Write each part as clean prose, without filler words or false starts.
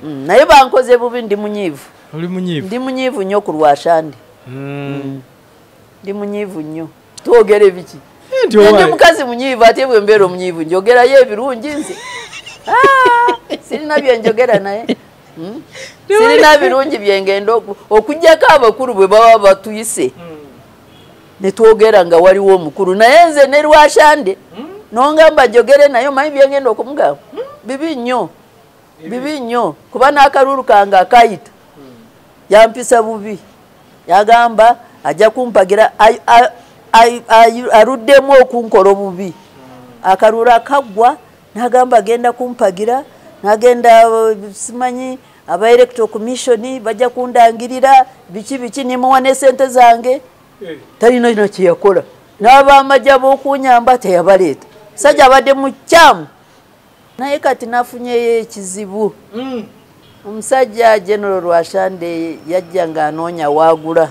Naye bankoze bubi, ndi munyiivu. Oli munyiivu? Ndi munyiivu nnyo ku Lwashande. Ndi munyiivu nnyo. Twogere biki? Nti Ndi owaye. mukazi munyiivu, ate bwe mbeera omunyiivu njogerayo ebirungi nze. Ah, sirina bye njogera naye. Sirina birungi bye ngenda okuggyako abakulu bwe baba batuyise. Ne twogera nga waliwo omukulu, naye nze ne Lwashande nongamba njogere naye, omanyi bye ngenda okumugamba? Bibi nnyo. Bibi nnyo, kuba n'akalulu kange akayita yampisa bubi. Yagamba ajja kumpagira, aluddemu okunkola obubi. Akalulu akaggwa n'agamba agenda kumpagira, n'agenda simanyi aba Electoral Commission bajja kundangirira biki biki, nimuwa ne sente zange. Talina kino kye yakola. N'abamajje ab'okunyamba teyabaleeta. Musajja abadde mukyamu. Naye kati nafunyeyo ekizibu. Omusajja General Lwashande yajja ng'anoonya waagula.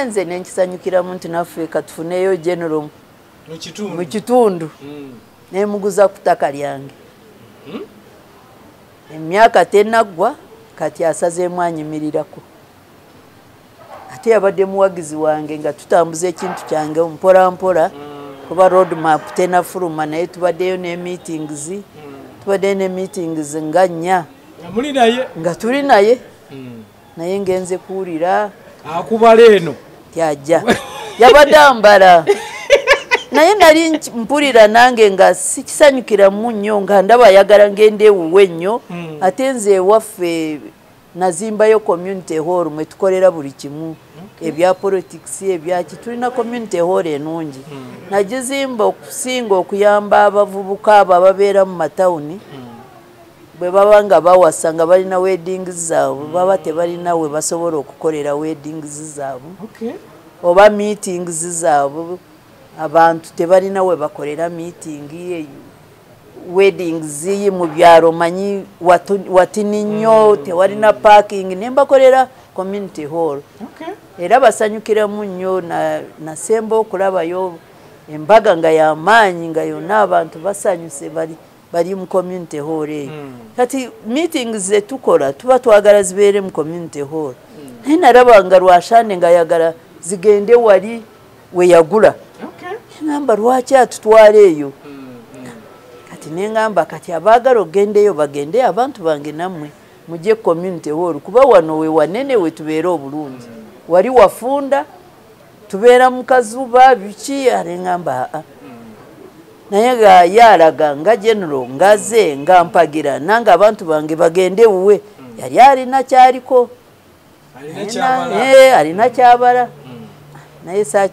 Nze ne nkisanyukiramu nti naffe katufuneyo General Mu kitundu. mu kitundu. Nemuguza ku ttaka lyange. Emyaka tenaggwa, kati asazeemu anyimirirako. Ate yabadde muwagizi wange nga tutambuza ekintu kyange mpola mpola, kuba road map tenafuluma, naye tubaddeyo ne meetings, tubaddeyo ne meetings nga 4. Nga muli naye? Nga tuli naye. Naye ngenze kuwulira akubala eno tyajja, yabadde ambala, naye nali mpulira nange nga sikisanyukiramu nnyo, nga ndaba ayagala ngende ewuwe nnyo. Ate nze ewaffe nazimbayo community hall mwe tukolera buli kimu, ebya politics, ebyaki. Tulina community hall enungi, nagizimba okusinga okuyamba abavubuka abo ababeera mu matawuni, bwe baba nga bawasa nga balina weddings zaabwe, baba tebalina we basobola okukolera weddings zaabwe oba meetings zaabwe. Abantu tebalina we bakolera meeting, weddings mu byalo manyi watini nnyo, tewalina parking, ne mbakolera community hall. Era basanyukiramu nnyo. Nasemba okulabayo embaga nga y'amaanyi, nga yonna abantu basanyuse, bali mu community hall eyo. Kati meetings zetukola tuba twagala zibeere mu community hall, naye nalaba nga Lwashande nga ayagala zigende wali we yagula. Ngamba lwaki atutwala eyo? Kati neŋŋamba kati abaagala okugendeyo bagende, abantu bange nammwe mujje community hall, kuba wano we wanene we tubeera obulungi, wali wafunda tubeera mu kazuba biki. Ate ŋŋamba aa, naye nga yalaga nga General ngaze nga mpagira nange abantu bange bagende wuwe. Yali alina kyaliko. Alina kyabala. Alina kyabala, naye sa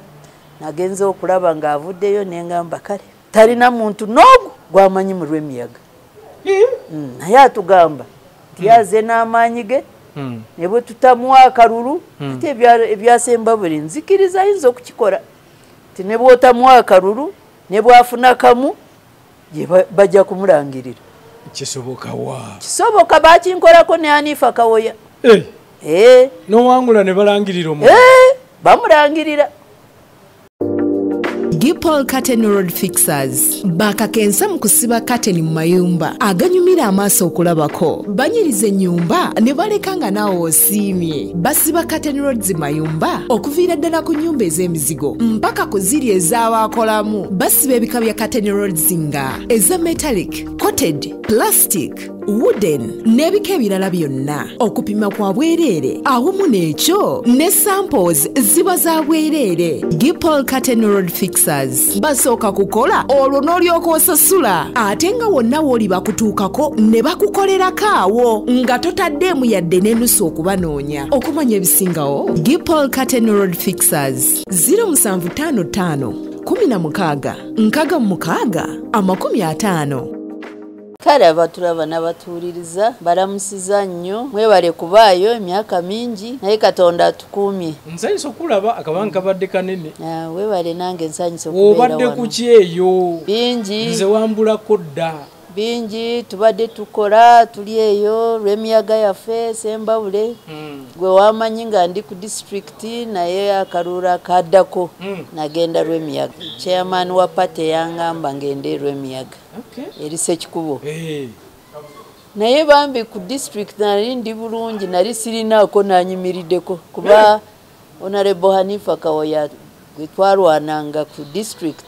nagenze okulaba ng'avuddeyo, neŋŋamba kale talina muntu n'ogu gwamanyi mu Lwemiyaga. Naye atugamba nti yaze n'amaanyi ge, ne bwe tutamuwa akalulu, ate ebyasemba buli nzikiriza ayinza okukikola, nti ne bw'otamuwa akalulu ne bw'afuna kamu ye bajja kumulangirira. Kisoboka wa? Kisoboka, bakinkolako ne Anifa Kawoya. Eh. Nowangula ne balangirira omuntu? Eh, bamulangirira. Gipol Curtain Rod Fixers bakakensa mu kusiba kateni mu mayumba aganyumira amaaso okulabako, banyiriza ennyumba ne baleka nga naawe osiimye. Basiba curtain rods mayumba okuviira ddala ku nnyumba ez'emizigo mpaka ku ziri ez'abaakolamu. Basiba ebika bya curtain rods nga eza metallic, coated, plastic, wooden n'ebika ebirala byonna. Okupima kwa bwereere, awamu n'ekyo ne samples ziba za bwereere. Gipol Curtain Rod Fixers basooka kukola, olwo n'olyoka osasula, ate nga wonna w'oli bakutuukako ne bakukolerako awo nga totaddeemu yadde n'enusu okubanoonya. Okumanya ebisingawo, Gipol Curtain Rod Fixers, 0755 16 66 50. Kale abatulaba n'abatuwuliriza balamusiza nnyo, mwebale kubaayo emyaka mingi, naye Katonda atukuumye. Nsanyusa okulaba, akabanga kabadde kanene. Ah, webale, nange nsanyusa okubeera Obadde wano. ku kyeyo? Bingi. Nze wambulako dda. Bingi tubadde tukola, tuli eyo lw'emiyaga yaffe Sembabule. Gwe wamanyi nga ndi ku disitulikiti, naye akalulu akaddako nagenda Lwemiyaga. Chairman wa party yangamba ngende Lwemiyaga eri Sekikubo. Naye bambi ku district nali ndi bulungi, nali sirinaako nanyimiriddeko kuba Honorable Hanifa Kawoya gwe twarwananga ku district,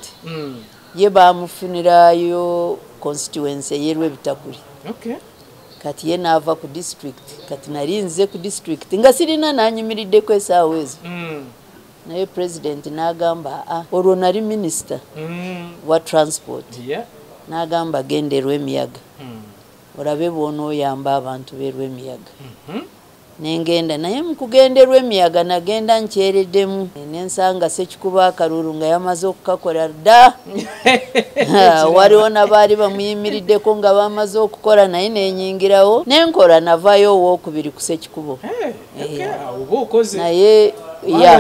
ye bamufunirayo constituency ey'Erwebitakuli. Kati ye naava ku district, kati nali nze ku district nga sirina nanyimiriddeko essaawa ezo. Naye president n'agamba, olwo nali minisita wa transport, n'agamba genda Erwemiyaga olabe bw'onooyamba abantu b'Erwemiyaga. Nengenda, naye mu kugenda Erwemiyaga nagenda nkyereddemu, nensanga Ssekikubo akalulu nga yamaze okukakola dda. Waliwo n'abaali bamuyimiriddeko nga bamaze okukola, naye nenyingirawo nenkola, navaayo owookubiri ku Ssekikubo. Naye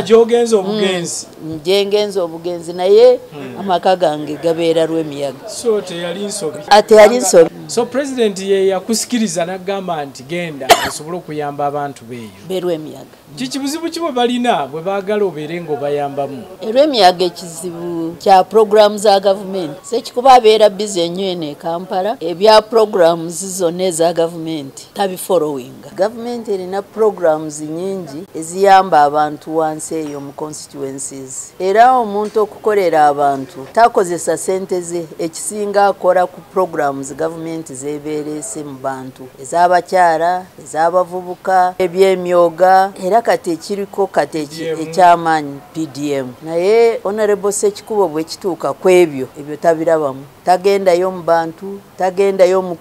gyogenza obugenzi, gyengenza obugenzi, naye amaka gange gabeera Lwemiyaga. So teyali nsobi. Teyali nsobi. So president ye yakusikiriza n'agamba nti genda osobole okuyamba abantu beeyo b'Erwemiyaga. Kikibuzibu ki bwe balina bwe baagala obeere ng'obayambamu? Erwemiyaga ekizibu kya programu za gavumenti. Ssekikubo abeera busy ennyo eno e Kampala, ebya programs zonna eza gavumenti tabifollowinga. Gavumenti erina programs nnyingi eziyamba abantu wansi eyo mu constituencies, era omuntu okukolera abantu takozesa sente ze, ekisinga akola ku programs gavumenti zebeerese mu bantu, ez'abakyala, ez'abavubuka, ebyemyoga, era kati ekiriko kati ekyamaanyi PDM. Naye Honorable Ssekikubo bwe kituuka ku ebyo, ebyo tabirabamu, tagendayo mu bantu, tagendayo mu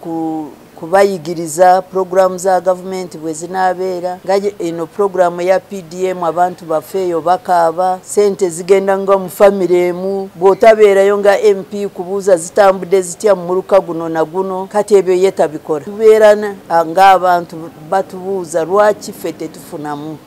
kubayigiriza programu za gavumenti bwe zinaabeera. Nga eno programu ya PDM abantu baffe eyo bakaaba, sente zigenda nga mu famire emu, bw'otabeerayo nga MP kubuuza zitambudde zitya mu muluka guno na guno, kati ebyo ye tabikola. Tubeera ng'abantu batubuuza lwaki ffe tetufunamu.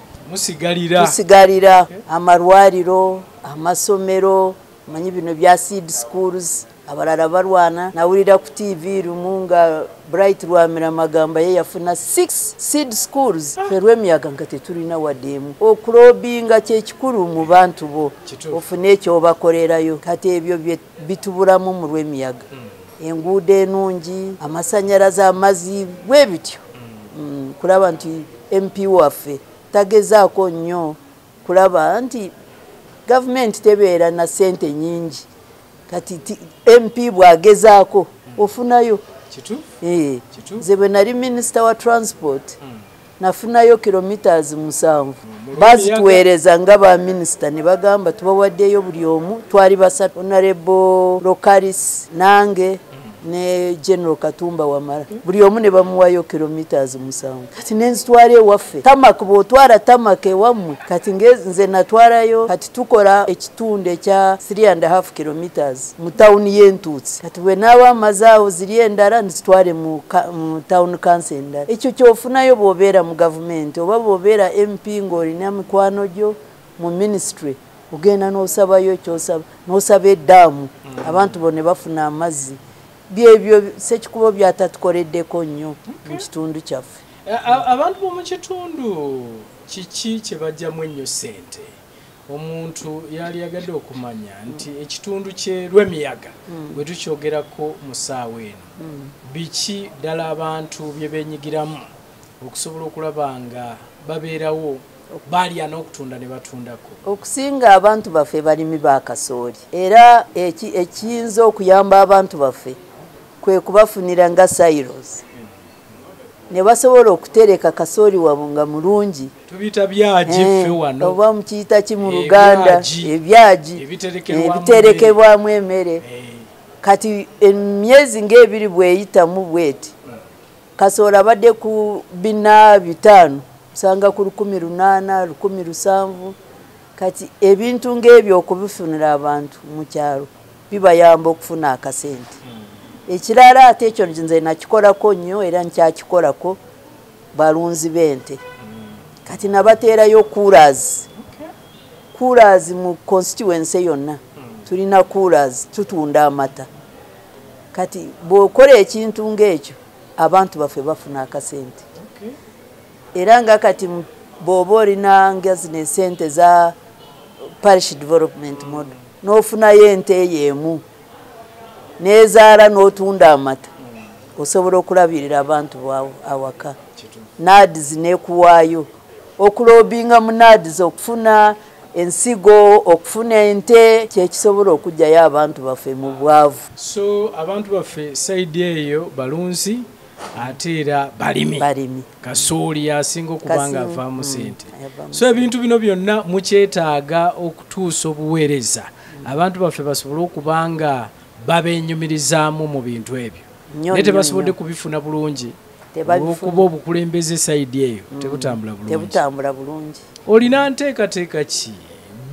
Tusigalira amalwaliro, amasomero, manyi bino bya seed schools, abalala balwana. Nawulira ku TV lumu nga Bright Rwamira Magamba ye yafuna 6 seed schools. Ffe Lwemiyaga nga tetulina wadde emu. Okulobinga kyekikulu mu bantu bo, ofune ekyobakolerayo. Kati ebyo bitubulamu mu Lwemiyaga. Enguudo ennungi, amasannyalaze, amazzi, bwe bityo. Kulaba nti MP waffe tagezaako nnyo kulaba nti gavumenti tebeera na ssente nnyingi. Kati MP bw'agezaako ofunayo. Nze bwe nali minisita wa transport nafunayo kilometers 7, bazituweereza nga ba minisita ne bagamba tubawaddeyo buli omu, twali basatu, Honorable Lokalis nange ne General Katumba Wamala, buli omu ne bamuwayo kilometers 7. Kati nenzitwala ewaffe tamaka, bw'otwala tamaka ewammwe, kati nze natwalayo, kati tukola ekitundu ekya 3.5 kilometers mu tawuni y'Entuutsi. Kati bwe naaba amazaawo ziri endala nzitwale mu town council endala. Ekyo kyofunayo bw'obeera mu gavumenti oba bw'obeera MP ng'olina mikwano gyo mu ministry, ogenda n'osabayo ekyosaba, n'osaba eddaamu, abantu bo ne bafuna amazzi. Byebyo Ssekikubo byatatukoleddeko nnyo mu kitundu kyaffe. Abantu b'omu kitundu kiki kye bajjamu ennyo ssente? Omuntu yali yagadde okumanya nti ekitundu kye Lwemiyaga bwe tukyogerako mu ssaawa eno, biki ddala abantu bye beenyigiramu okusobola okulaba nga babeerawo, balya n'okutunda ne batundako? Okusinga abantu baffe balimi ba kasooli, era ekiyinza okuyamba abantu baffe kwe kubafunira nga silos ne basobola okutereka kasooli waabwe nga mulungi. Tubiyita byagi ffe wano, oba mukiyita ki mu Luganda? Ebyagi ebiterekebwamu emmere. Kati emyezi ng'ebiri bweyitamu bweti, kasooli abadde ku 405, osanga ku 1800, 1700. Kati ebintu ng'ebyo okubifunira abantu mu kyalo bibayamba okufuna akasente. Ekirala ate ekyo nze nakikolako nnyo era nkyakikolako, balunzi b'ente. Kati nabateerayo coolers. Coolers mu constituency yonna tulina coolers, tutunda amata. Kati bw'okola ekintu ng'ekyo abantu baffe bafuna akasente. Era nga kati bw'oba olina nga zino esente za parish development model, n'ofunayo ente eyo emu n'ezaala n'otunda amata, Osobola okulabirira abantu bwawe awaka. NAADS nekuwaayo okulobinga mu NAADS okufuna ensigo, okufuna ente, kyekisobola okugyayo abantu baffe mu bwavu. So abantu baffe side eyo balunzi ate era balimi. Kasooli yasinga okubanga avaamu sente. So ebintu bino byonna mukyetaaga okutuusa obuweereza abantu baffe basobole okubanga babenyumirizaamu mu bintu ebyo, naye tebasobodde kubifuna bulungi olw'okuba obukulembeze side eyo tebutambula bulungi. Olina nteekateeka ki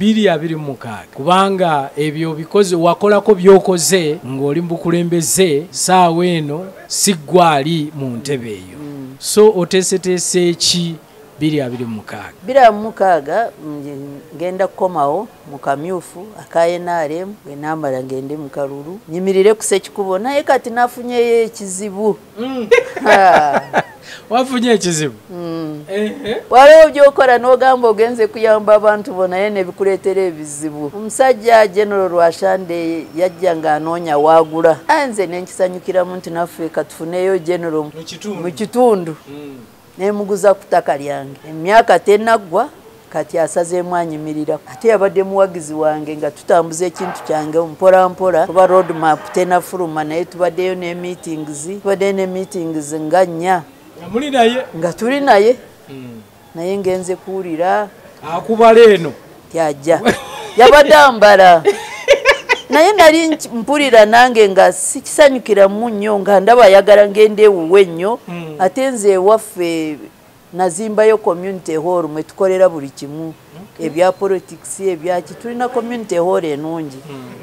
2026? Kubanga ebyo bikoze wakolako by'okoze ng'oli mu bukulembeze, saawa eno si ggwe ali mu ntebe eyo. So oteeseteese ki 2026? 2026 ngenda kukomawo mu kamyufu aka NRM, bwe naamala ngende mu kalulu nyimirire ku Ssekikubo. Naye kati nafunyeyo ekizibu. Wafunye ekizibu? Waliwo byokola n'ogamba ogenze kuyamba abantu bo, naye nebikuleetera ebizibu. Omusajja General Rwashande yajja ng'anoonya waagula, nze nenkisanyukiramu nti naffe katufuneyo General mu kitundu, nemuguza ku ttaka lyange. Emyaka tenaggwa kati asazeemu anyimirira, ate yabadde muwagizi wange nga tutambuza ekintu kyange mpola mpola, kuba road map tenafuluma, naye tubaddeyo ne meetings, tubaddeyo ne meetings nga nnya nga tuli naye. Naye ngenze kuwulira akubala eno tyajja yabadde ambala, naye nali mpulira nange nga sikisanyukiramu nnyo, nga ndaba ayagala ngende ewuwe nnyo. Ate nze ewaffe nazimbayo community hall mwe tukolera buli kimu, ebya politics, ebyaki, tulina community hall enungi.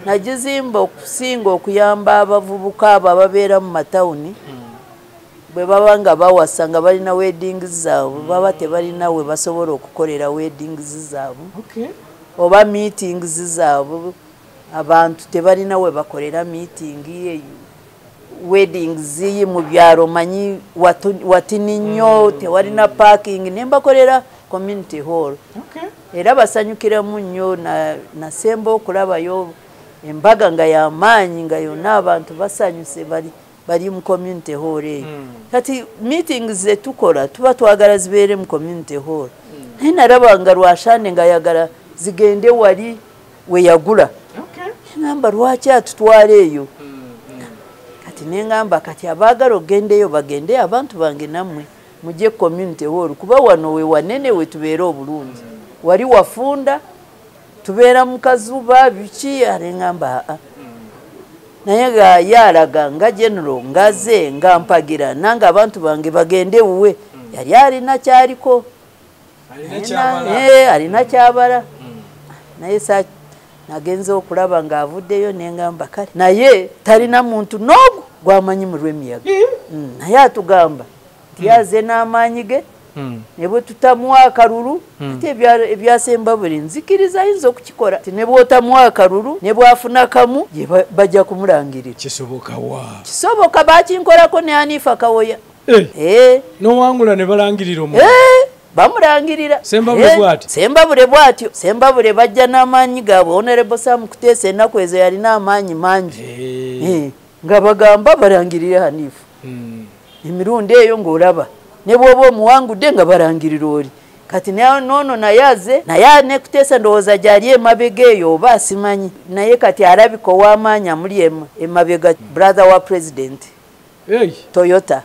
Nagizimba okusinga okuyamba abavubuka abo ababeera mu matawuni, bwe baba nga bawasa nga balina weddings zaabwe, baba tebalina we basobola okukolera weddings zaabwe oba meetings zaabwe. Abantu tebalina we bakolera meeting, weddings mu byalo manyi watini nnyo, tewalina parking, ne mbakolera community hall. Era basanyukiramu nnyo. Nasemba okulabayo embaga nga y'amaanyi, nga yonna abantu basanyuse, bali mu community hall eyo. Kati meetings zetukola tuba twagala zibeere mu community hall, naye nalaba nga Rwashande nga ayagala zigende wali we yagula. Ngamba lwaki atutwala eyo? Kati nengamba kati abaagala ogendeyo bagende, abantu bange nammwe mujje community hall, kuba wano we wanene we tubeera obulungi, wali wafunda tubeera mu kazuba biki. Ate ngamba aa, naye nga yalaga nga General ngaze nga mpagira nange abantu bange bagende wuwe. Yali alina kyaliko, alina kyabala, naye sa nagenze okulaba ng'avuddeyo nengamba kale, naye talina muntu n'ogu gwamanyi mu Lwemiyaga. Naye atugamba nti yaze n'amaanyi ge, ne bwe tutamuwa akalulu, ate ebyasembabule nzikiriza ayinza okukikola, ti ne bw'otamuwa akalulu ne bw'afuna kamu gye bajja kumulangirira. Kisoboka wa? Kisoboka, bakinkolako ne Anifa Kawoya. Nowangula ne balangirira omuntu? Bamulangirira. Sembabule bw'atyo? Sembabule bw'atyo. Sembabule bajja n'amaanyi gaabwe. Honorable Sam Kuteesa ennaku ezo yalina amaanyi mangi, nga bagamba balangirire Hanifu. Emirundi eyo ng'olaba ne bw'oba omuwangudde nga balangirira oli. Kati noono naye aze naye ne Kuteesa, ndowooza gyali emabega eyo oba asimanyi, naye kati alabika ow'amaanyi amuli emabega, brother wa president Toyota.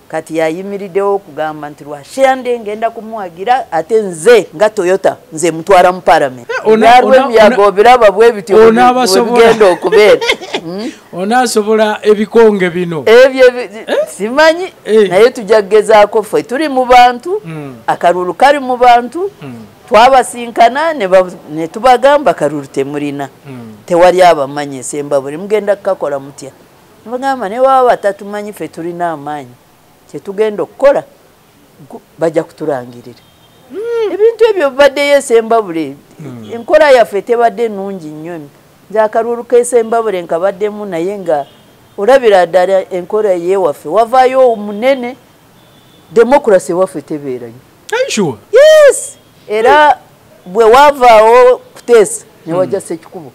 Kati yayimiriddewo okugamba nti Rwashande ngenda kumuwagira, ate nze nga Toyota nze mutwala mu parliament. Lwemiyaga obiraba bwe bityo bwebigenda okubeera. Onaasobola ebikonge bino? Ebyo simanyi, naye tujja kugezaako. Ffe tuli mu bantu, akalulu kali mu bantu. Twabasinkana ne tubagamba akalulu temulina, tewali abamanyi esembabule, mugenda kukakola mutya? Nebagamba ne baba batatumanyi, ffe tulina amaanyi, kyetugenda okukola bajja kutulangirira. Ebintu ebyo bibaddeyo esembabule. Enkola yaffe tebadde nnungi nnyo. Nze akalulu k'esembabule nkabaddemu, naye nga olabira ddala enkola yewaffe wavaayo omunene, demokurasi ewaffe tebeeranyo. Yes, era bwe wavaawo Kuteesa newajja Sekikubo.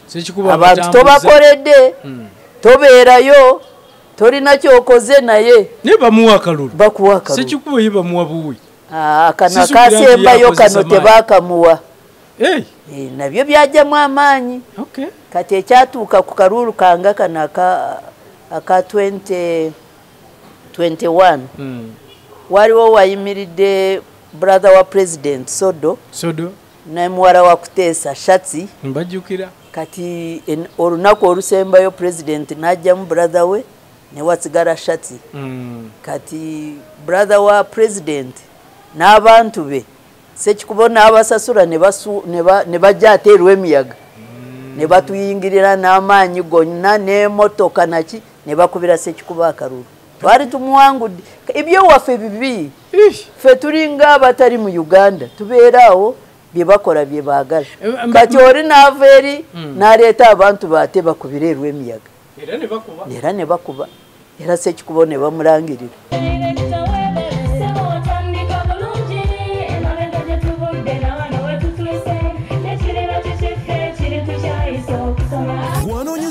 Sekikubo abantu abatambuza. Tobakoledde, tobeerayo. Tolina kyokoze naye. Naye bamuwa akalulu. Bakuwa akalulu. Sekikubo ye bamuwa buwi. Kano akasembayo kano tebakamuwa. Nabyo byajjamu amaanyi. Kati ekyatuuka ku kalulu kanga kano aka 2021. Waliwo wayimiridde brother wa president Sodo. Sodo. Ne muwala wa Kuteesa Shatsi. Mbajjukira. Kati olunaku olusembayo president n'ajjamu brother we ne wasigala Shatsi. Kati brother wa president n'abantu be Sekikubo n'abasasula ne bajja ate Lwemiyaga. Ne batuyingirira n'amaanyi gonna n'emmotoka naki ne bakubira Sekikubo akalulu. Twali tumuwangudde. Ebyo waffe bibi. Ffe tulinga abatali mu Uganda tubeera awo bye bakola bye baagala. Kati oli n'ava eri n'aleeta abantu baate bakubira Lwemiyaga. Era ne bakuba. Era ne bakuba. Era Sekikubo ne bamulangirira.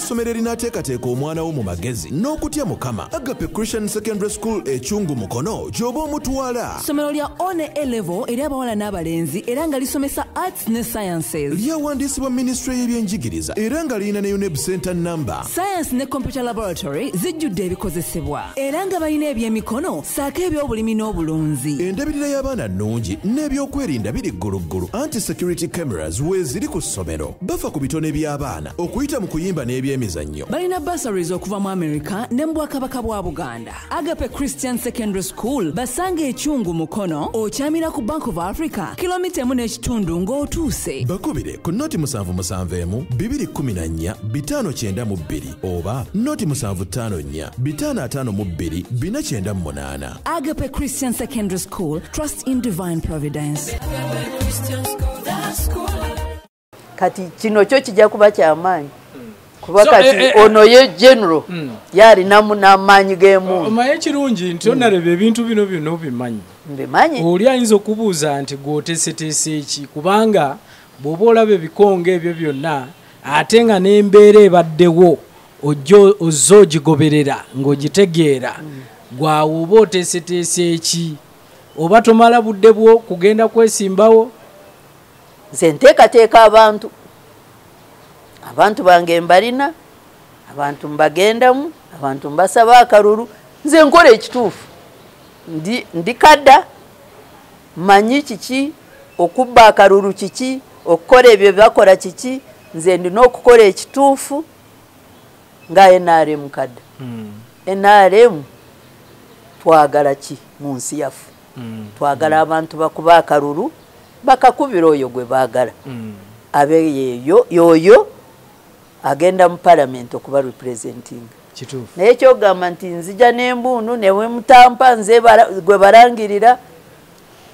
Essomero erinateekateeka omwana wo mu magezi n'okutya Mukama. Agape Christian Secondary School Ekyungu Mukono gy'oba omutwala. Ssomero lya One A Level eri abawala n'abalenzi era nga lisomesa arts ne sciences. Lyawandiisibwa minisitule y'ebyenjigiriza era nga lirina ne UNEB Center number. Science ne computer laboratory zijjudde ebikozesebwa era nga balina ebyemikono ssaako ebyobulimi n'obulunzi. Endabirira y'abaana nnungi n'ebyokwerinda biri gguluggulu. Anti security cameras weeziri ku ssomero. Bafa ku bitone by'abaana okuyita mu kuyimba n'ebyemizannyo. Balina bursaries okuva mu America ne mu Bwakabaka bwa Buganda. Agape Christian Secondary School basanga Ekyungu Mukono okyamira ku Bank of Africa kilomita 1.5 ng'otuuse. Bakubire ku 077 214 592 oba 0754 552 498. Agape Christian Secondary School, trust in divine providence. Kati kino kyo kijja kuba kyamaanyi. Kuba kati ono ye general yalinamu n'amaanyi g'emundu. Omanyi ekirungi nti onaleba ebintu bino byonna obimanyi. Mbimanyi. Oli ayinza okubuuza nti gw'oteeseteese ki, kubanga bw'oba olaba ebikonge ebyo byonna ate nga n'embeera ebaddewo ojja ozze ogigoberera ng'ogitegeera, gwawe oba oteeseteese ki, oba tomala budde bwo kugenda kwesimbawo. Nze nteekateeka abantu. Abantu bange mbalina, abantu mbagendamu, abantu mbasaba akalulu. Nze nkola ekituufu. Ndi kadda, manyi kiki, okubba akalulu kiki, okukola ebyo bakola kiki. Nze ndina okukola ekituufu nga NRM kadda. NRM twagala ki mu nsi yaffe? Twagala abantu bakuba akalulu, bakakubira oyo gwe baagala. Abe yeyo yoyo agenda mu parliament okuba representing. Kituufu. Naye kyogamba nti nzija n'embuunu ne we mutampa nze gwe barangirira,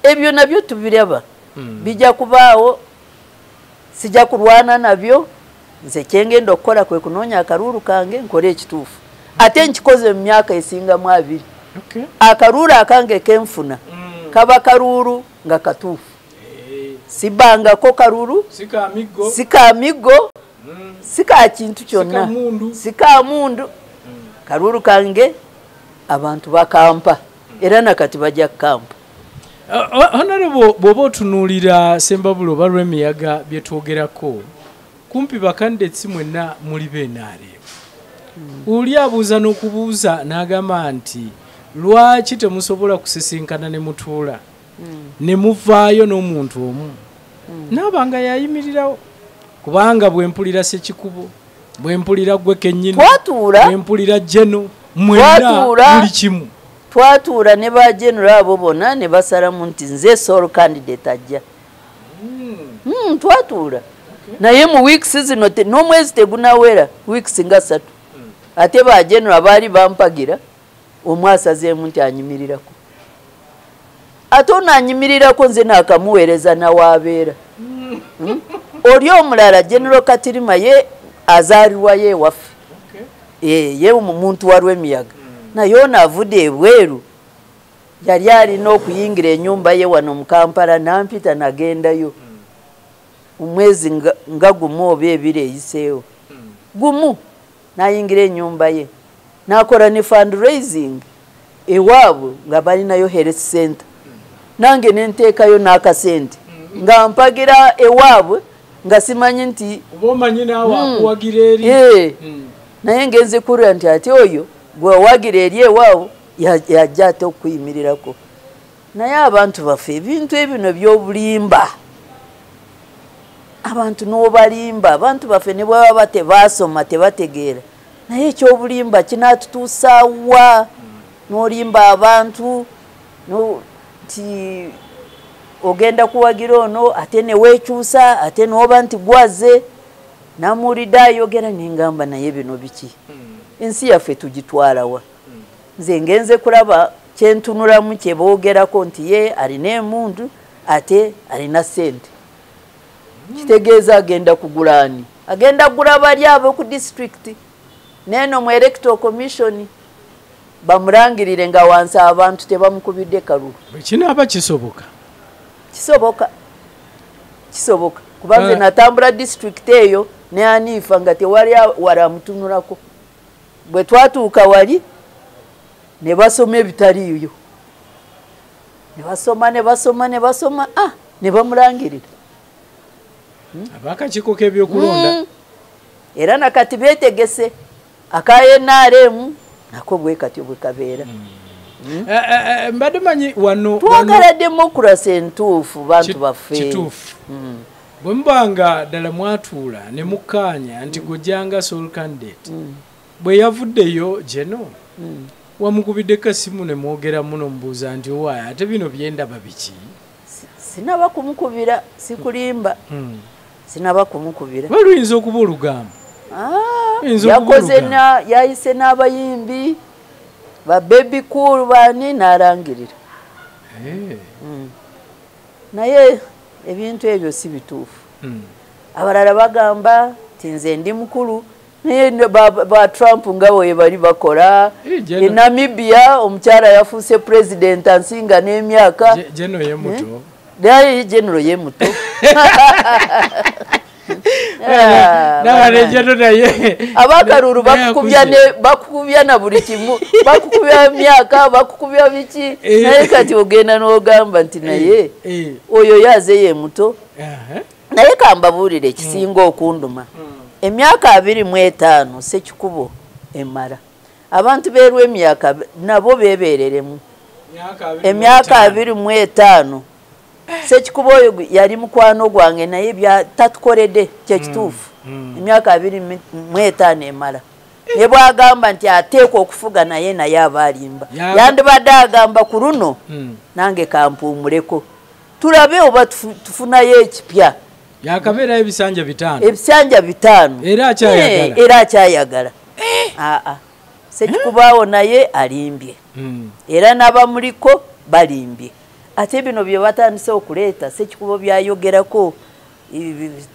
ebyo nabyo tubiraba. Bijja kubaawo, sijja kulwana nabyo. Nze kyengenda okukola kwe kunoonya akalulu kange nkole ekituufu. Ate nkikoze mu myaka esingamu 2. Akalulu akange kenfuna kaba kalulu nga katuufu. Sibangako kalulu, sika migo, sika kintu kyonna, sika mundu. Kalulu kange abantu bakampa era nakati bajja kukampa. Honorable, bw'oba otunuulira Sembabule oba Lwemiyaga bye twogerako, kumpi bakandidates mwenna muli b'NRM. Oli abuuza n'okubuuza n'agamba nti lwaki temusobola kusisinkana ne mutuula ne muvaayo n'omuntu omu naaba nga yayimirirawo? Kubanga bwe mpulira Sekikubo, bwe mpulira gwe kennyini, bwe mpulira Geno, mwenna buli kimu. Twatuula ne ba general abo bonna ne basalamu nti nze sole candidate ajja. Twatuula. Naye mu weeks zino n'omwezi tegunawera, weeks nga 3. Ate ba general baali bampagira, omu asazeemu nti anyimirirako. Ate ono anyimirirako nze naakamuweereza nawaabeera. Oli omulala General Katirima ye azaalirwa ye waffe. Ye muntu wa Lwemiyaga. Naye ono avudde ebweru, yali alina okuyingira ennyumba ye wano mu Kampala n'ampita nagendayo. Omwezi nga gumu oba ebiri eyiseewo. Gumu n'ayingira ennyumba ye. Nakola ne fundraising ewaabwe nga balinayo health center. Nange nenteekayo n'akasente nga mpagira ewaabwe nga simanyi nti oba omanyi naawe akuwagira eri. Naye ngenze kulira nti ate oyo gwe wawagira eri ewaabwe yajja ate okuyimirirako. Naye abantu baffe ebintu ebino by'obulimba, abantu n'obalimba, abantu baffe ne bwebaba tebaasoma tebategeera, naye ekyobulimba kinaatutuusa wa? N'olimba abantu nti ogenda kuwagira ono ate ne weekyusa ate n'oba nti gwaze. Namuwulidde ayogera nengamba naye bino biki? Ensi yaffe tugitwala wa? Nze ngenze kulaba kyentunulamu kye boogerako nti ye alina emundu ate alina ssente. Kitegeeza agenda kugula ani? Agenda kugula bali abo ku disitulikiti neeno mu electoral commission bamulangirire nga wansi abantu tebamukubidde kalulu. Bwe kinaaba kisoboka? Kisoboka, kisoboka. Kuba nze natambula disitulikiti eyo ne Anifa nga tewali walamutunulako. Bwe twatuuka wali ne basoma ebitaliiyo, ne basoma ne basoma ne basoma ne bamulangirira abakakiiko k'ebyokulonda. Era nakati beetegese aka NRM nako bwe katyo bwe kabeera. Mbadde manyi wano twagala democracy entuufu bantu baffe. Kituufu. Bwe mubanga ddala mwatuula ne mukkaanya nti gojjanga sole candidate, bwe yavuddeyo geno wamukubiddeko essimu ne mwogera muno mubuuza nti owaaye ate bino byendaba biki? Sinaba kumukubira, sikulimba. Sinaba kumukubira. Luyinza okuba olugambo. Yakoze yayise n'abayimbi ba Baby Cool bani n'alangirira. Naye ebintu ebyo si bituufu. Abalala bagamba nti nze ndi mukulu, naye ba Trump nga bwe bali bakola. E Namibia omukyala yafuuse president ansinga n'emyaka. Geno ye muto. Naye General ye muto. Abakalulu bakukubya na buli kimu, bakukubya myaka, bakukubya biki, naye kati ogenda n'ogamba nti naye oyo yaze ye muto. Naye kambabuulire ekisinga okunduma, emyaka 25 Ssekikubo emala. Abantu beerwa emyaka nabo beebereremu emyaka 25. Ssekikubo oyo yali mukwano gwange naye tatukoledde kyekituufu. Emyaka 25 emala. Ne bwagamba nti ateekwa okufuga naye naye aba alimba. Yandibadde agamba ku luno nange kampuumuleko, tulabe oba tufunayo ekipya. Yakabeerayo ebisanja 5. Ebisanja 5. Era akyayagala. Era akyayagala. Ssekikubo awo naye alimbye. Era n'abamuliko balimbye. Ate bino bye batandise okuleeta Ssekikubo byayogerako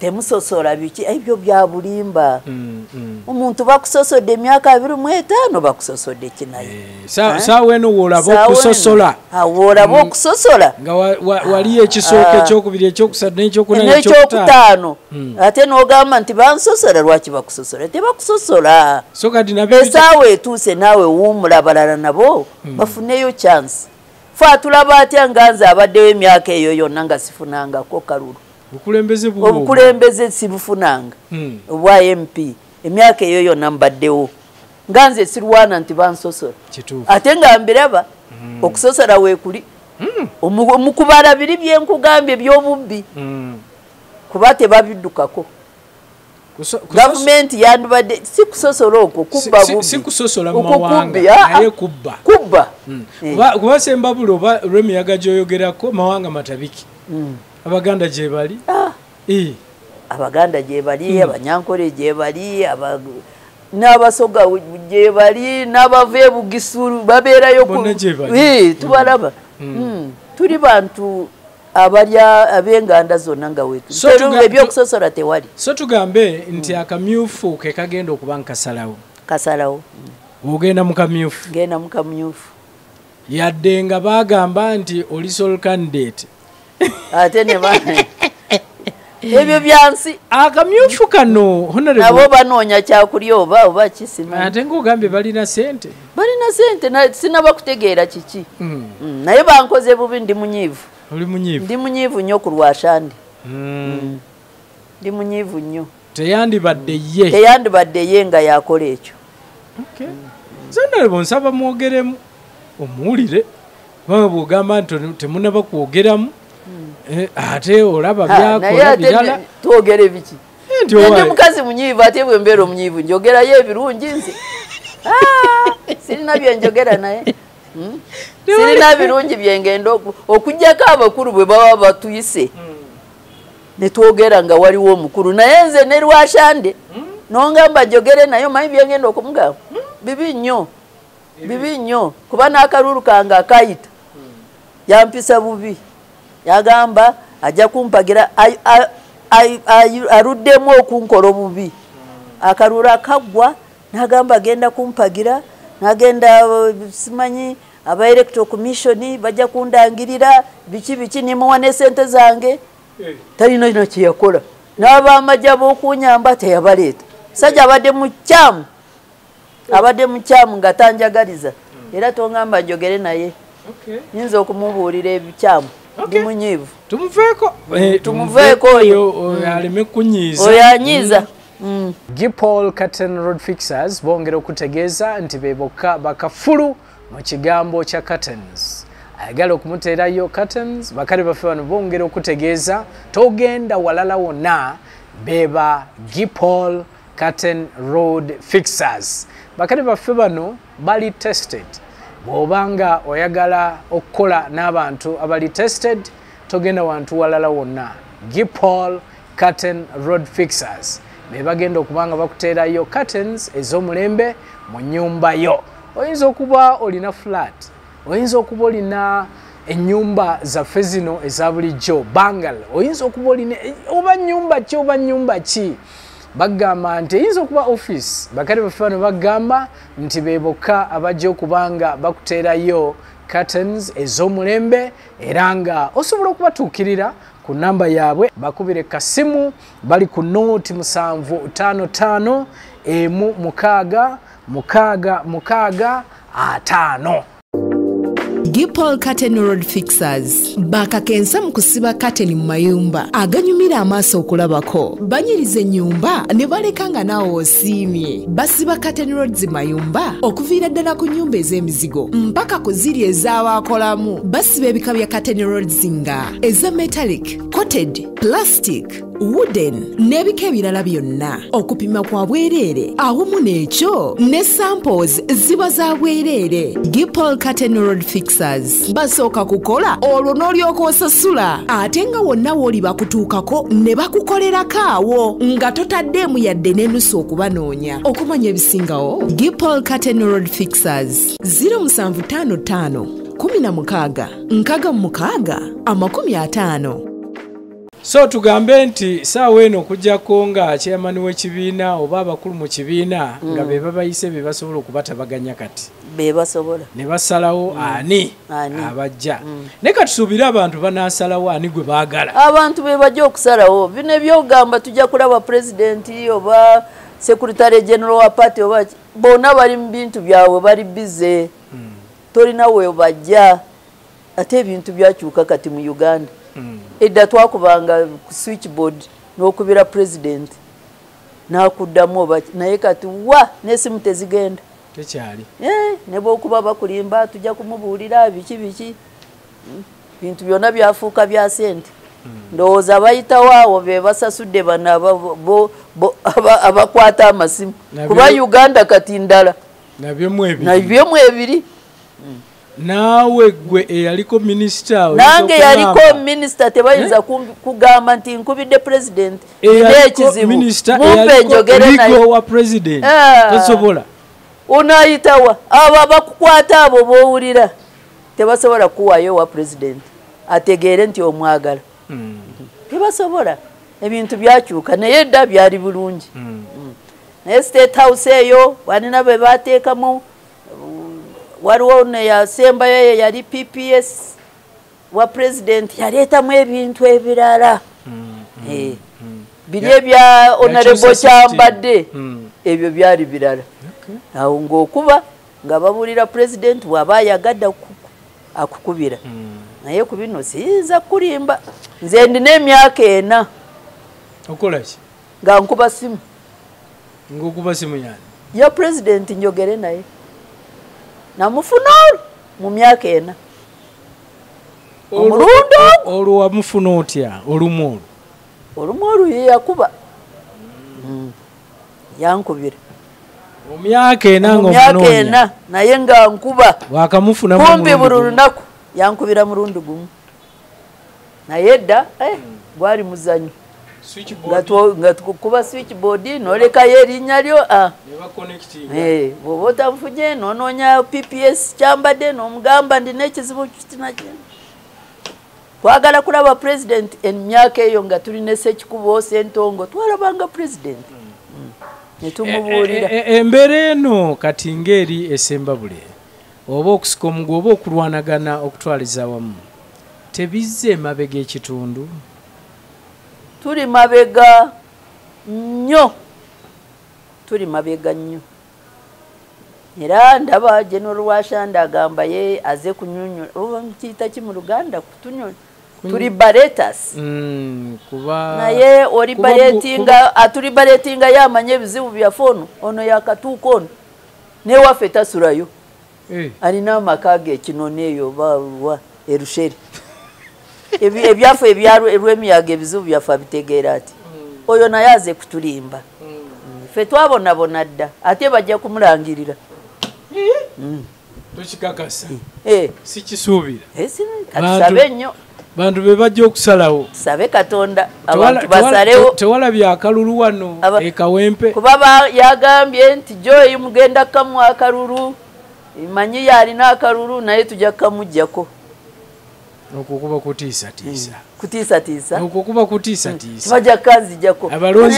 temusosola biki, ebyo bya bulimba. Omuntu bakusosodde emyaka 25 bakusosodde ki naye? Saawa eno w'olaba okusosola. W'olaba okusosola. Nga waliyo ekisooka, ekyokubiri, ekyokusatu n'ekyokuna n'ekyokutaano. Ate n'ogamba nti bansosola, lwaki bakusosola? Tebakusosola. Essaawa etuuse naawe wummula abalala nabo bafuneyo chance. Fe atulaba atya nga nze abaddewo emyaka eyo yonna nga sifunangako kalulu. Obukulembeze sibufunanga obwa MP emyaka eyo yonna mbaddewo nga nze sirwana nti bansosola. Ate nga mbiraba okusosola weekuli mukubala biri byenkugambye by'obubbi kuba tebabiddukako. Gavumenti yandibadde si kusosola okwo, kubba bubbi. Si kusosola mu mawanga, naye kubba. Kubba. Kuba Sembabule oba Lwemiyaga gy'oyogerako mawanga matabiki. Abaganda gye bali. Abaganda gye bali, Abanyankole gye bali, n'Abasoga gye bali, n'abava e Bugisulu babeerayo. Tubalaba. Tuli bantu abalya ab'enganda zonna nga wetu. Ebyokusosola tewali. So tugambe nti akamyufu ke kagenda okuba nkasalawo. Kasalawo. Ogenda mu kamyufu. Genda mu kamyufu. Yadde nga bagamba nti oli sole candidate. Ate ne Ebyo byansi. Akamyufu kano honorable. Nabo banoonya kyakulya oba kisima. Ate ng'ogambye balina ssente. Balina ssente na sinaba kutegeera kiki. Naye bankoze bubi, ndi munyiivu. Oli munyiivu? Ndi munyiivu nnyo ku Lwashande. Ndi munyiivu nnyo. Teyandibadde ye. Teyandibadde ye nga yakola ekyo. Okay. Honorable, nsaba mwogeremu omuwulire. Kubanga bw'ogamba nti temunnaba kwogeramu, ate olaba byakola birala. Twogere biki? Ndi mukazi munyiivu, ate bwe mbeera omunyiivu njogerayo ebirungi nze. Sirina bye njogera naye. Sirina birungi bye ngenda okuggyako abakulu bwe baba batuyise. Ne twogera nga waliwo omukulu, naye nze ne Lwashande nongamba njogere naye, omanyi bye ngenda okumugamba? Bibi nnyo. Bibi nnyo, kuba n'akalulu kange akayita yampisa bubi. Yagamba ajja kumpagira, aluddemu okunkola obubi. Akalulu akaggwa n'agamba agenda kumpagira, n'agenda simanyi aba electoral commission bajja kundangirira biki biki, nimuwa ne ssente zange. Talina kino kye yakola. N'abamajja b'okunyamba teyabaleeta. Sajja abadde mukyamu. Abadde mukyamu nga tanjagaliza. Era tongamba njogere naye. Nyinza okumubuulira ebikyamu. Ndi munyiivu. Tumuveeko. Tumuveeko oyo. Aleme kunyiiza. Oyo anyiiza. Gipol Curtain Road Fixers bongera okutegeeza nti be bokka bakafulu mu kigambo kya curtains. Ayagala okumuteerayo curtains, bakale baffe bano bongera okutegeeza togenda walala wonna, beba Gipol Curtain Road Fixers. Bakale baffe bano bali tested. Bw'obanga oyagala okukola n'abantu abali tested, togenda wantu walala wonna. Gipol Curtain Road Fixers be bagenda okubanga bakuteerayo curtains ez'omulembe mu nnyumba yo. Oyinza okuba olina flat, oyinza okuba olina ennyumba zaffe zino eza bulijjo bangal, oyinza okuba olina oba nnyumba ki oba nnyumba ki. Bagamba nti eyinza okuba office. Bakale baffe bano bagamba nti be bokka abajja okubanga bakuteerayo curtains ez'omulembe, era nga osobola okubatuukirira ku namba yaabwe, bakubire kasimu, bali ku nooti 755 1 6 6 6 5. Gipol Curtain Road Fixers bakakensa mu kusiba curtain mu mayumba aganyumira amaaso okulabako. Banyiriza ennyumba ne baleka nga naawe osiimye. Basiba curtain roads mayumba okuviira ddala ku nnyumba ez'emizigo mpaka ku ziri ez'abaakolamu. Basiba ebika bya curtain roads nga eza metallic, coated, plastic, wooden n'ebika ebirala byonna. Okupima kwa bwereere awamu n'ekyo ne samples ziba za bwereere. Gipol Curtain Road Fixers basooka kukola olwo n'olyoka osasula, ate nga wonna w'oli bakutuukako ne bakukolerako awo nga totaddeemu yadde n'enusu okubanoonya. Okumanya ebisingawo, Gipol Curtain Road Fixers 0755 16 66 50. So tugambe nti saawa eno okuggyako nga chairman w'ekibiina oba abakulu mu kibiina nga be babayise be basobola okubatabaganya kati. Be basobola. Ne basalawo ani abajja. Naye katusuubire abantu banaasalawo ani gwe baagala. Abantu be bajja okusalawo. Bino ebyogamba tujja kulaba pulezidenti oba secretary general wa party oba bonna bali mu bintu byabwe, bali busy. Tolina we bajja. Ate ebintu byakyuka kati mu Uganda. Edda twakubanga ku switchboard n'okubira president n'akuddamu oba, naye kati wa n'essimu tezigenda. Tekyali. Ne bw'okuba bakulimba tujja kumubuulira biki biki. Bintu byonna byafuuka bya ssente. Ndowooza bayitawo awo be basasudde bano abakwata amasimu. Kuba Uganda kati ndala. Nabyo mwebiri. Nabyo mwebiri. Naawe gwe eyaliko minisita. Nange yaliko minisita, tebayinza kugamba nti nkubidde president. Nina ekizibu. Mumpe njogere naye. Wa president. Tosobola. Onaayitawa. Abo abakukwata abo b'owulira tebasobola kuwaayo wa president ategeere nti omwagala. Tebasobola. Ebintu byakyuka naye edda byali bulungi. Naye State House eyo balina be bateekamu. Waliwo neyasembayo yali PPS wa president yaleetamu ebintu ebirala. Biri ebya honorable Kyambadde ebyo byali birala. Awo ng'okuba nga babuulira president bw'aba ayagadde akukubira. Naye ku bino siyinza kulimba. Nze ndina emyaka 4. Okola ki? Nga nkuba simu. Ng'okuba simu yani? Ya president njogere naye. Namufuna mu myaka 4. Omulundi olwo wamufuna otya? Olumu olwo? Olumu olwo ye yakuba. Yankubira. Mu myaka 4 ng'omunoonya. Mu myaka 4 naye nga nkuba. Wakamufuna kumpi buli lunaku yankubira mulundi gumu. Naye dda gwali muzanyo. Nga tukuba switchboard n'olekayo erinnya lyo. Ne baconnectinga. Bw'oba otamufunye n'onoonya PPS Kyambadde n'omugamba ndina ekizibu kitina kino. Twagala kulaba president emyaka eyo nga tulina Ssekikubo, Ssentongo, twalabanga president. Ne tumubuulira. Embeera eno kati ng'eri esembabule oba okusika omuguwa oba okulwanagana okutwaliza awamu tebizze emabega ekitundu? Tuli mabega nnyo. Tuli mabega nnyo. Era ndaba General Rwashande agamba ye aze kunyunyula oba mukiyita ki mu Luganda kutunyunyula. Tuli baretas. Kuba naye oli baretinga atuli baretinga yamanye ebizibu byaffe ono ono yakatuuka ono newaffe tasulayo. Alina amaka ge Kinoni eyo bawa Erushere. Ebyaffe ebyalwemiyaga ebizibu byaffe abitegeera ati oyo naye aze kutulimba. Ffe twabonabona dda ate bajja kumulangirira. Tokikakasa. Sikisuubira. Katusabe nnyo. Bantu be bajja okusalawo. Tusabe Katonda abantu basalewo. Tewalabye akalulu wano e Kawempe. Kuba yagambye nti Joy mugenda kamuwa akalulu. Manyi yalina akalulu naye tujja kamuggyako. Okwo kuba kutiisatiisa. Kutiisatiisa. Okwo kuba kutiisatiisa. Bajja kanzijjako.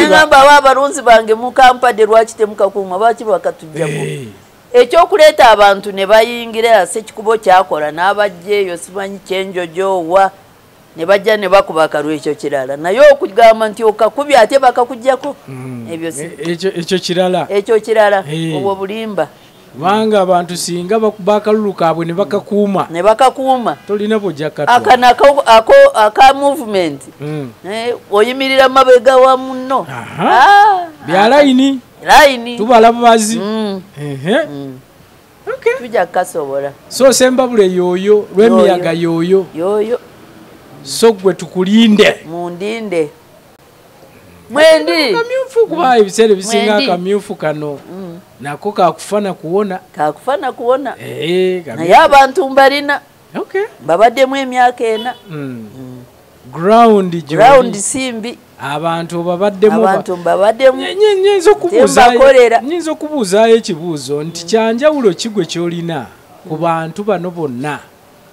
Ngamba abalonzi bange mukampadde lwaki temukakuuma lwaki bakatuggyako. Ekyokuleeta abantu ne bayingira Ssekikubo kyakola n'abajja eyo simanyi kyenjojo wa ne bajja ne bakuba akalulu ekyo kirala. Naye okugamba nti okakubye ate bakakuggyako ebyo si ekyo kirala. Ekyo kirala obwo bulimba. Kubanga abantu singa bakuba akalulu kaabwe ne bakakuuma. Ne bakakuuma. Tolina bw'ojja katwala. Akana aka movement. Oyimirira mabega wa munno. Bya layini. Layini. Tubala bubazi. Okay. Tujja kukasobola. So Sembabule yoyo, Lwemiyaga yoyo. Yoyo. So gwe tukulinde. Mundinde. Mwendi. Kamyufu kuba ebiseera ebisinga akamyufu kano. Nako kakufana kuwona. Kakufana kuwona. Naye abantu mbalina. Okay. Babaddemu emyaka 4. Ground ground simbi. Abantu babaddemu. Abantu babaddemu. Nyinza okubuuzaayo ekibuuzo nti kyanjawulo ki gwe ky'olina ku bantu bano bonna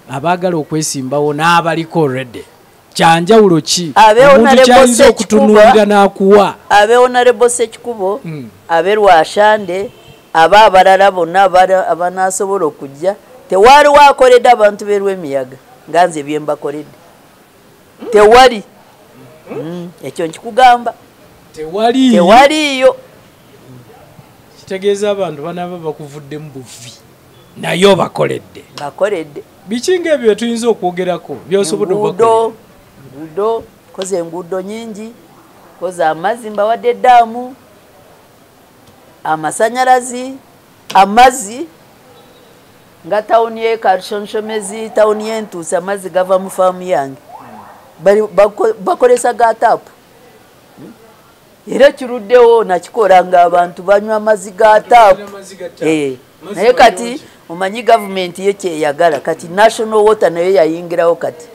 abaagala okwesimbawo n'abaliko already? Kyanjawulo ki omuntu kyayinza okutunuulira n'akuwa? Abe Honorable Ssekikubo, abe Rwashande, aba abalala bonna abanaasobola okujja, tewaliwo akoledde abantu b'e Lwemiyaga nga nze bye mbakoledde. Tewali. Ekyo nkikugamba. Tewaliiyo. Tewaliiyo. Kitegeeza abantu banaaba bakuvuddemu buvi naye obakoledde. Bakoledde. Biki ng'ebyo bye tuyinza okwogerako by'osobodde okubakolera? Nguudo, koze enguudo nnyingi, koze amazzi mbawadde eddaamu, amasanyalazi, amazzi nga tawuni y'e Karushonshomezi, tawuni y'Entuusi, amazzi gava mu faamu yange. Bakolesa ga taapu. Era kiruddewo nakikola ng'abantu banywa amazzi ga taapu. Naye kati omanyi gavumenti ye kyeyagala kati National Water nayo yayingirawo kati.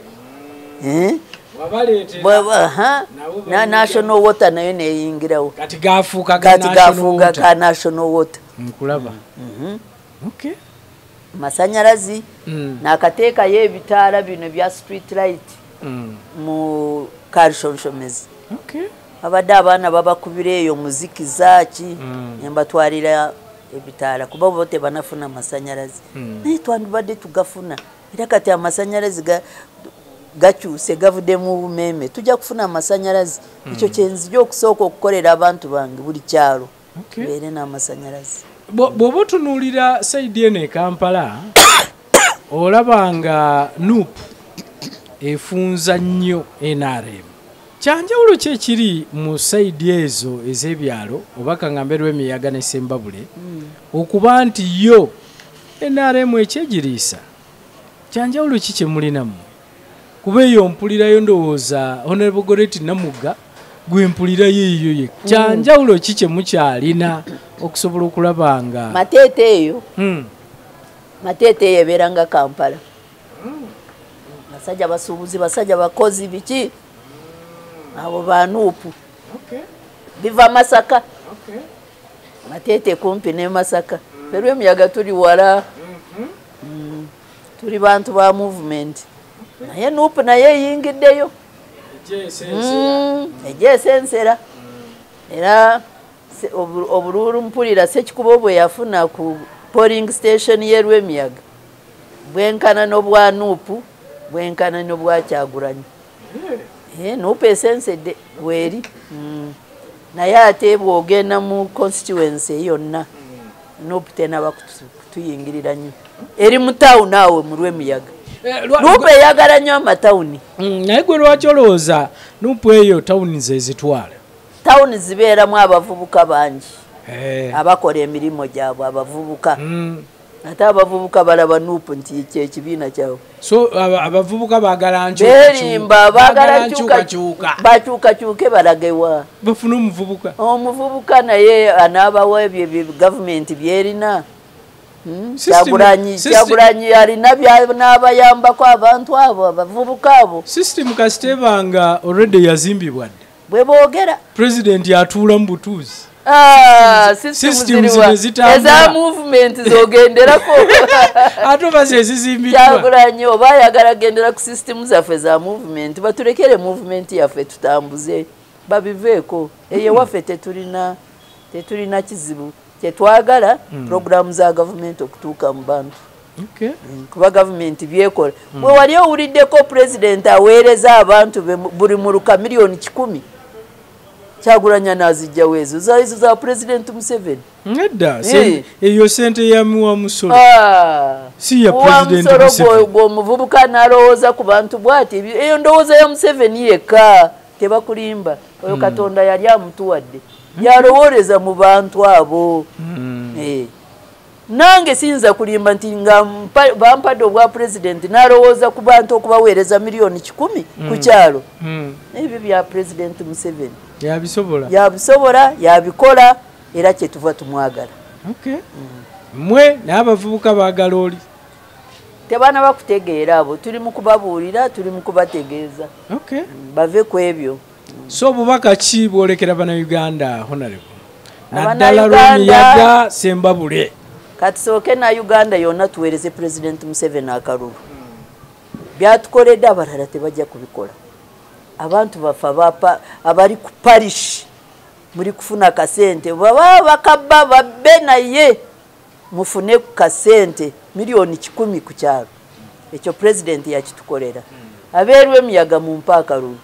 Na National Water nayo neyingirawo. Kati gafuuka ka National Water. Nkulaba. Okay. Masanyalazi n'akateekayo ebitaala bino bya street light mu Karushonshomezi. Okay. Abadde abaana babakubira eyo muziki zaaki ne mbatwalira ebitaala kuba bo tebanafuna amasanyalazi. Naye twandibadde tugafuna. Era kati amasanyalazi gakyuse gavudde mu bumeeme, tujja kufuna amasanyalaze. Ekyo kyenzija okusooka okukolera abantu bange buli kyalo beere n'amasanyalaze. Bw'oba otunuulira side eno e Kampala, olaba nga NUP efunza nnyo NRM. Kyanjawulo ki ekiri mu side ezo ez'ebyalo oba kangambe Lwemiyaga ne Sembabule okuba nti yo NRM ekyegiriisa? Kyanjawulo ki kye mulina mmwe? Kuba eyo mpulirayo ndowooza Honorable Goreti Namugga gwe mpulirayo eyo ye. Kyanjawulo ki kye mukyalina okusobola okulaba nga Mateete eyo? Mateete eyo ebeera nga Kampala. Basajja basuubuzi, basajja bakozi, biki abo ba NUP. Biva Masaka. Mateete kumpi ne Masaka. Ffe Lwemiyaga tuli wala. Tuli bantu ba movement. Naye NUP naye eyingiddeyo. Egyesensera. Era obululu mpulira Ssekikubo bwe yafuna ku polling station y'e Lwemiyaga bwenkana n'obwa NUP, bwenkana n'obwa Kyagulanyi. NUP esensedde weeri. Naye ate bw'ogenda mu constituency yonna NUP tenaba kutuyingirira nnyo. Eri mu tawuni awo mu Lwemiyaga. NUP eyagala nnyo amatawuni. Naye gwe lwaki olowooza NUP eyo tawuni ze zitwala? Tawuni zibeeramu abavubuka bangi abakola emirimu gyabwe, abavubuka. Ate abavubuka balaba NUP nti kyekibiina kyabwe. So abavubuka baagala berimba, baagala bakyukakyuke balagewa bafune omuvubuka. Omuvubuka naye anaabawa ebyo gavumenti byerina. Kyagulanyi alina by'anaabayambako abantu abo abavubuka abo. System kasita ebanga already yazimbibwa dda. Bwe boogera President atuula mu butuuzi. Eza movement zogenderako. Ate oba ze zizimbiddwa. Kyagulanyi oba ayagala gendera ku system zaffe za movement, batulekere movement yaffe tutambuze, babiveeko. Eyo waffe tetulina kizibu. Kyetwagala programu za gavumenti okutuuka mu bantu. Kuba gavumenti byekola. Bwe wali owuliddeko president aweereza abantu be buli muluka 100,000,000, Kyagulanyi anaazijjawo ezo zaizo za President Museveni? Nedda, eyo sente ya muwa musolo. Si ya President Museveni. Omuvubuka n'alowooza ku bantu bw'ati, eyo ndowooza ya Museveni yekka, tebakulimba. Oyo Katonda yali amutuwadde. Yalowooleza mu bantu abo. Nange siyinza kulimba nti nga bampadde obwa president n'alowooza ku bantu okubaweereza 100,000,000 ku kyalo. Ebyo bya President Museveni. Yabisobola. Yabisobola, yabikola, era kyetuva tumwagala. Mmwe n'abavubuka baagala oli? Tebanaba kutegeera abo, tuli mu kubabuulira, tuli mu kubategeeza. Bave ku ebyo. So obubaka ki bwolekera Bannayuganda, Honorable? Naddala Lwemiyaga, Sembabule. Katusooke na Uganda yonna tuweereze President Museveni akalulu. Byatukoledde abalala tebajja kubikola. Abantu baffe abali ku parish muli kufuna kasente, baba bakabba babbe naye mufune ku kasente 100,000,000 ku kyalo. Ekyo president yakitukolera. Abeerwe emiyaga mumpe akalulu.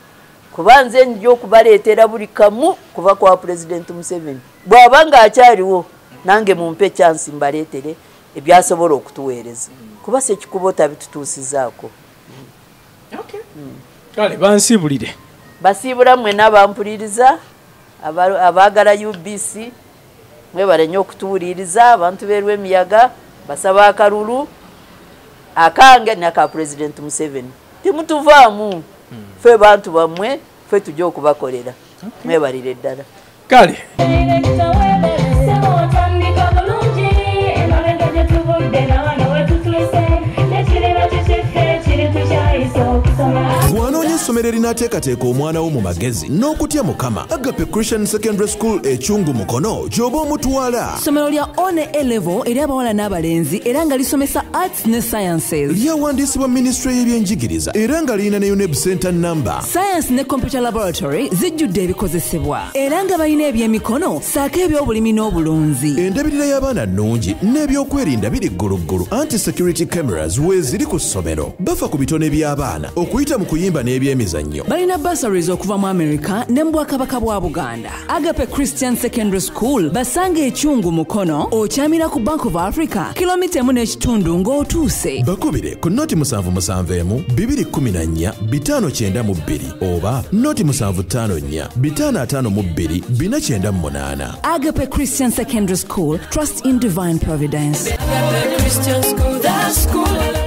Kuba nze nja okubaleetera buli kamu kuva kwa President Museveni. Bw'aba ng'akyaliwo nange mumpe chance mbaleetere ebyasobola okutuweereza. Kuba Ssekikubo tabitutuusizaako. Kale bansiibulire. Basiibula mwenna abampuliriza, abaagala UBC, mwebale nnyo okutuwuliriza, abantu b'e Lwemiyaga basaba akalulu akange n'aka President Museveni. Temutuvaamu. Ffe bantu bammwe, ffe tujja okubakolera. Mwebalire ddala. Kale. Bw'anoonya essomero Essomero erinaateekateeka omwana wo mu magezi n'okutya Mukama, Agape Christian Secondary School Ekyungu Mukono gy'oba omutwala. Ssomero lya one A-level eri abawala n'abalenzi era nga lisomesa arts ne sciences. Lyawandiisibwa minisitule y'ebyenjigiriza era nga lirina ne UNEB center number. Science ne computer laboratory zijjudde ebikozesebwa era nga balina ebyemikono ssaako ebyobulimi n'obulunzi. Endabirira y'abaana nnungi n'ebyokwerinda biri gguluggulu, anti security cameras weeziri ku ssomero. Bafa ku bitone by'abaana okuyita mu kuyimba n'ebyemizannyo. Balina bursaries okuva mu America ne mu Bwakabaka bwa Buganda. Agape Christian Secondary School basanga Ekyungu Mukono, okyamira ku Bank of Africa kilomita 1.5 ng'otuuse. Bakubire ku 077 214 592 oba 0754 552 498. Agape Christian Secondary School, trust in divine providence. Agape Christian School, the school.